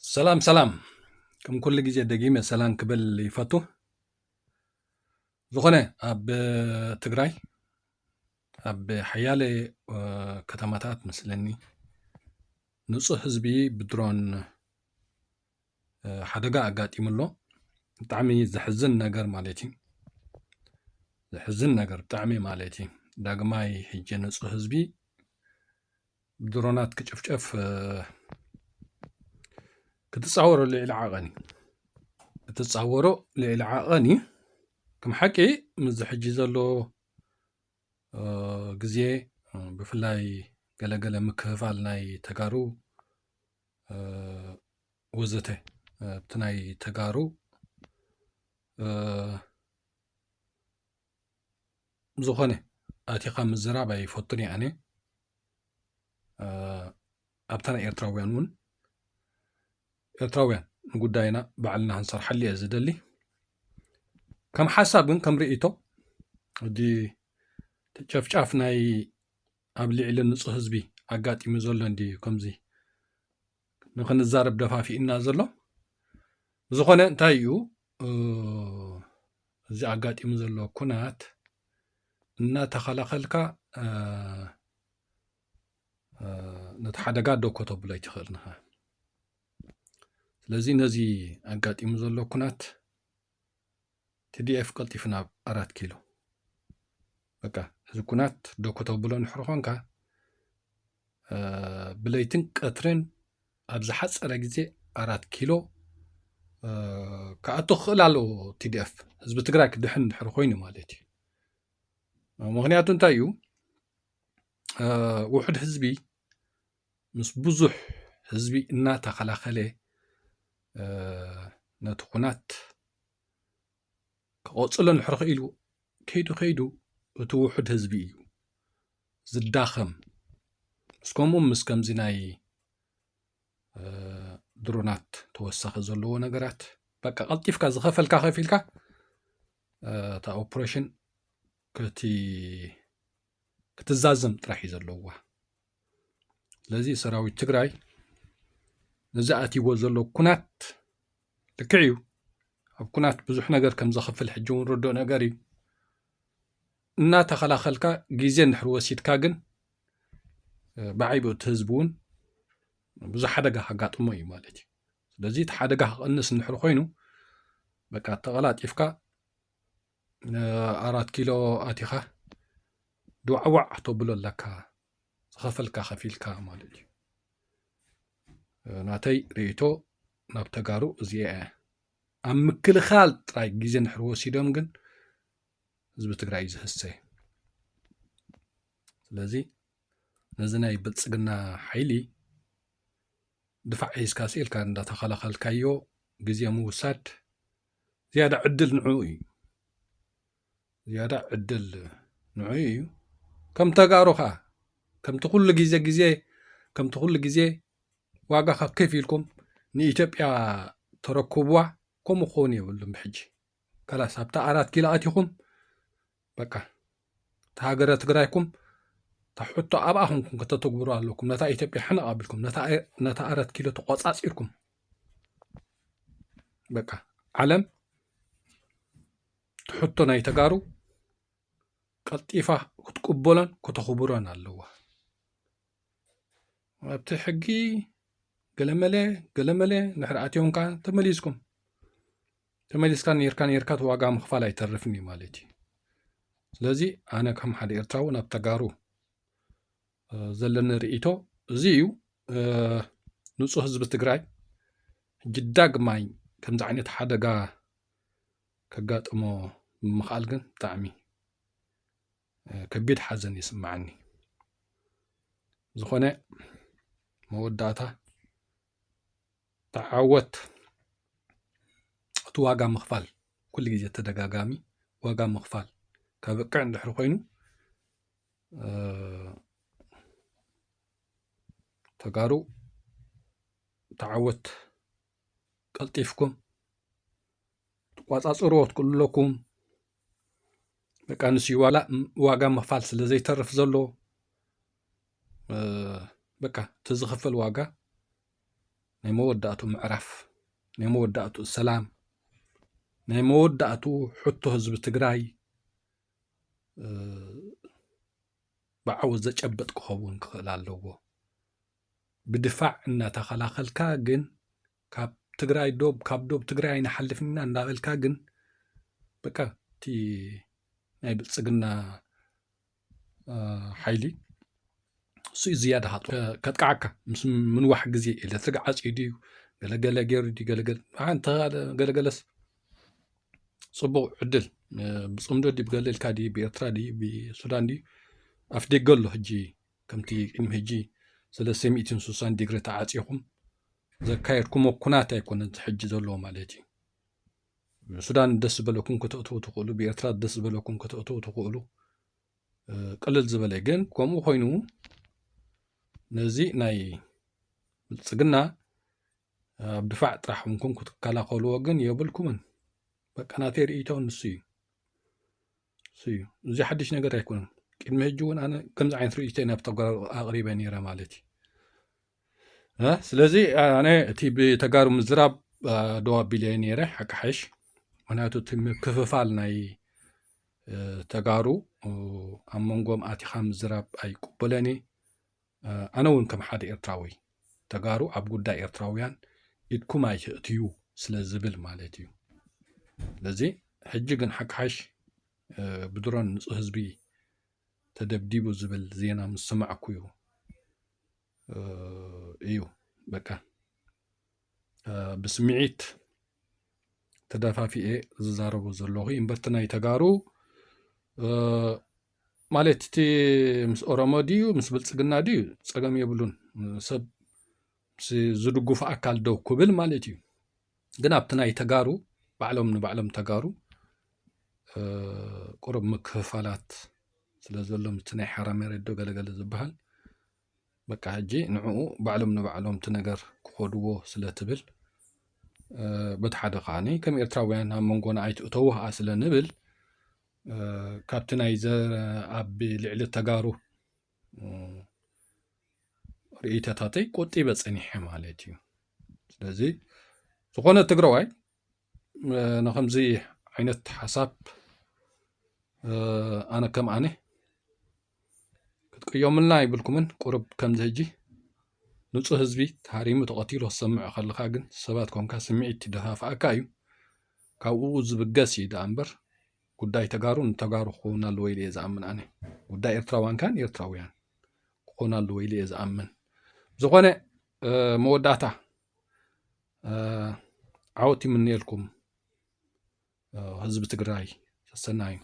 ሰላም ሰላም፣ ከም ኩሉ ግዜ ደጊመ ሰላም ክብል ይፈቱ። ዝኾነ ኣብ ትግራይ ኣብ ሓያለ ከተማታት መስለኒ ንፁህ ህዝቢ ብድሮን ሓደጋ ኣጋጢሙ ኣሎ። ብጣዕሚ ዘሕዝን ነገር ማለት እዩ። ዘሕዝን ነገር ብጣዕሚ ማለት እዩ። ዳግማይ ሕጂ ንፁህ ህዝቢ ብድሮናት ክጭፍጨፍ ክትፃወሮ ልዕሊ ዓቐን እዩ። ክትፃወሮ ልዕሊ ዓቐን እዩ። ከም ሓቂ ምስዚ ሕጂ ዘሎ ግዜ ብፍላይ ገለገለ ምክፍፋል ናይ ተጋሩ ወዘተ ኣብቲ ናይ ተጋሩ ዝኾነ ኣቲኻ ምዝራብ ኣይፈቱን እየ ኣነ። ኣብታ ናይ ኤርትራውያን እውን ኤርትራውያን ንጉዳይና ባዕልና ክንሰርሓሉ እየ ዝደሊ። ከም ሓሳብ ግን ከም ርእይቶ እቲ ጨፍጫፍ ናይ ኣብ ልዕሊ ንፁህ ህዝቢ ኣጋጢሙ ዘሎ እንዲ ከምዚ ንክንዛረብ ደፋፊእና ዘሎ። ብዝኾነ እንታይ እዩ እዚ ኣጋጢሙ ዘሎ ኩናት እናተኸላኸልካ ነቲ ሓደጋ ደው ከተብሎ ኣይትኽእልን ኢኻ። ስለዚ ነዚ ኣጋጢሙ ዘሎ ኩናት ቲዲኤፍ ቀልጢፉ ናብ ኣራት ኪሎ በቃ እዚ ኩናት ደው ከተብሎ እንድሕር ኾንካ ብለይትን ቀትርን ኣብ ዝሓፀረ ግዜ ኣራት ኪሎ ክኣቱ ክኽእል ኣለዎ። ቲዲኤፍ ህዝቢ ትግራይ ክድሕን እንድሕር ኮይኑ ማለት እዩ። ምኽንያቱ እንታይ እዩ? ውሑድ ህዝቢ ምስ ብዙሕ ህዝቢ እናተኸላኸለ ነቲ ኩናት ክቐፅሎ እንድሕር ኽኢሉ ከይዱ ከይዱ እቲ ውሑድ ህዝቢ እዩ ዝዳኸም። ምስ ከምኡ ምስ ከምዚ ናይ ድሮናት ተወሳኺ ዘለዎ ነገራት በቃ ቀልጢፍካ ዝኸፈልካ ከፊልካ እታ ኦፕሬሽን ክትዛዘም ጥራሕ እዩ ዘለዋ። ስለዚ ሰራዊት ትግራይ ነዚ ኣትይዎ ዘሎ ኩናት ልክዕ እዩ። ኣብ ኩናት ብዙሕ ነገር ከም ዘኽፍል ሕጂ እውን ርዱእ ነገር እዩ። እናተኸላኸልካ ግዜ እንድሕር ወሲድካ ግን ብዓይቡ እቲ ህዝቢ እውን ብዙሕ ሓደጋ ከጋጥሞ እዩ ማለት እዩ። ስለዚ እቲ ሓደጋ ክቐንስ እንድሕር ኮይኑ በቃ ተቐላጢፍካ ኣራት ኪሎ ኣቲኻ ድዋዕዋዕ ተብሎ ኣለካ ዝኸፈልካ ከፊልካ ማለት እዩ። ናተይ ርእይቶ ናብ ተጋሩ እዚኣ እያ። ኣብ ምክልኻል ጥራይ ግዜ እንድሕር ወሲዶም ግን ህዝቢ ትግራይ እዩ ዝህሰ። ስለዚ ነዚ ናይ ብልፅግና ሓይሊ ድፋዕ ሒዝካ ስኢልካ እንዳተኸላኸልካዮ ግዜ ምውሳድ ዝያዳ ዕድል ንዕኡ እዩ። ዝያዳ ዕድል ንዕኡ እዩ። ከም ተጋሩ ኸዓ ከምቲ ኩሉ ግዜ ግዜ ከምቲ ኩሉ ግዜ ዋጋ ከከፊልኩም ንኢትዮጵያ ተረክብዋ ከምኡ ክኸውን የብሉን። ብሕጂ ካላስ ኣብታ ኣራት ኪሎ ኣቲኹም በቃ እታ ሃገረ ትግራይኩም እታ ሕቶ ኣብኣ ኮንኩም ከተተግብሩ ኣለኩም። ነታ ኢትዮጵያ ሕነቕ ኣቢልኩም ነታ ኣራት ኪሎ ተቆፃፂርኩም በቃ ዓለም ትሕቶ ናይ ተጋሩ ቀልጢፋ ክትቅበሎን ከተኽብሮን ኣለዋ። ኣብቲ ሕጊ ገለመለ ገለመለ እንድሕር ኣትዮም ከዓ ተመሊስኩም ተመሊስካ ነርካ ነርካ እቲ ዋጋ ምኽፋል ኣይተርፍን እዩ ማለት እዩ። ስለዚ ኣነ ከም ሓደ ኤርትራዊ ናብ ተጋሩ ዘለኒ ርእይቶ እዚ እዩ። ንፁህ ህዝቢ ትግራይ ሕጂ ዳግማይ ከምዚ ዓይነት ሓደጋ ከጋጥሞ ብምኽኣል ግን ብጣዕሚ ከቢድ ሓዘን ይስምዓኒ። ዝኾነ መወዳእታ ተዓወት እቲ ዋጋ ምኽፋል ኩሉ ግዜ ተደጋጋሚ ዋጋ ምኽፋል ከብቅዕ እንድሕር ኮይኑ ተጋሩ ተዓወት ቀልጢፍኩም ትቋፃፅርዎ ትክእሉ ኣለኩም። በቃ ንሱ ዋላ ዋጋ ምኽፋል ስለ ዘይተርፍ ዘሎ በቃ እቲ ዝኽፈል ዋጋ ናይ መወዳእቱ ምዕራፍ፣ ናይ መወዳእቱ ሰላም፣ ናይ መወዳእቱ ሕቶ ህዝቢ ትግራይ ብዓወት ዘጨበጥ ክኸውን ክኽእል ኣለዎ። ብድፋዕ እናተኸላኸልካ ግን ካብ ትግራይ ዶብ፣ ካብ ዶብ ትግራይ ኣይንሓልፍን ኢና እንዳበልካ ግን በቃ እቲ ናይ ብልፅግና ሓይሊ እሱ እዩ ዝያዳ ሃጡ ከጥቃዓካ ምስ ምንዋሕ ግዜ ኤሌክትሪክ ዓፅዩ ድዩ ገለገለ ገይሩ ድዩ ገለገለ ገለገለስ ፅቡቕ ዕድል ብፅምዶ ድዩ ብገለልካ ድዩ ብኤርትራ ድዩ ብሱዳን ድዩ ኣፍ ደገ ኣሎ ሕጂ ከምቲ ቅድሚ ሕጂ ሰለስተ ሚእትን ስሳን ዲግሪ ተዓፂኹም ዘካየድኩሞ ኩናት ኣይኮነን ሕጂ ዘለዎ ማለት እዩ። ብሱዳን ደስ ዝበለኩም ከተእትዉ ትኽእሉ፣ ብኤርትራ ደስ ዝበለኩም ከተእትዉ ትኽእሉ። ቅልል ዝበለ ግን ከምኡ ኮይኑ ነዚ ናይ ብልፅግና ኣብ ድፋዕ ጥራሕ እንኩም ክትከላኸልዎ ግን የብልኩምን። በቃ ናተይ ርእይቶ ንሱ እዩ። ንሱ እዩ። እዚ ሓድሽ ነገር ኣይኮነን። ቅድሚ ሕጂ እውን ኣነ ከምዚ ዓይነት ርእይቶ ናብ ተጋሩ ኣቕሪበ ነይረ ማለት እዩ። ስለዚ ኣነ እቲ ብተጋሩ ምዝራብ ደው ኣቢለ ነይረ ሓቂ ሓይሽ። ምክንያቱ እቲ ምክፍፋል ናይ ተጋሩ ኣብ መንጎም ኣቲኻ ምዝራብ ኣይቅበሎን እየ። ኣነ እውን ከም ሓደ ኤርትራዊ ተጋሩ ኣብ ጉዳይ ኤርትራውያን ኢድኩም ኣይትእትዩ ስለ ዝብል ማለት እዩ። ስለዚ ሕጂ ግን ሓቂ ሓይሽ ብድሮን ንፁህ ህዝቢ ተደብዲቡ ዝብል ዜና ምስ ሰማዕኩ እዩ እዩ በቃ ብስምዒት ተደፋፊኤ ዝዛረቦ ዘለኹ እምበርቲ ናይ ተጋሩ ማለት እቲ ምስ ኦሮሞ ድዩ ምስ ብልፅግና ድዩ ፀገም የብሉን ሰብ ዝድግፉ ኣካል ደው ክብል ማለት እዩ። ግን ኣብቲ ናይ ተጋሩ ባዕሎም ንባዕሎም ተጋሩ ቁሩብ ምክፍፋላት ስለ ዘሎ ምስቲ ናይ ሓራ መሬት ዶ ገለገለ ዝበሃል በቃ ሕጂ ንዕኡ ባዕሎም ንባዕሎም እቲ ነገር ክኸድዎ ስለ ትብል በቲ ሓደ ከዓኒ ከም ኤርትራውያን ኣብ መንጎና ኣይትእተዉ ከዓ ስለ ንብል ካብቲ ናይ ዘ ኣብ ልዕሊ ተጋሩ ርእይቶታተይ ቆጢበ ጸኒሐ ማለት እዩ። ስለዚ ዝኾነ ትግራዋይ ንከምዚ ዓይነት ሓሳብ ኣነ ከም ኣነ ክትቅየሙልና ኣይብልኩምን። ቁሩብ ከምዚ ሕጂ ንጹህ ህዝቢ ተሃሪሙ ተቐቲሉ ክትሰምዕ ከለኻ ግን ሰባት ኮንካ ስምዒት ይደፋፍኣካ እዩ። ካብኡ ዝብገስ እዩ ደኣ እምበር ጉዳይ ተጋሩ ንተጋሩ ክኸውን ኣለዎ ኢለ እየ ዝኣምን ኣነ። ጉዳይ ኤርትራውያን ከኣ ንኤርትራውያን ክኾን ኣለዎ ኢለ እየ ዝኣምን። ዝኾነ መወዳእታ ዓወት ይምነየልኩም ህዝቢ ትግራይ ሰሰናዩ።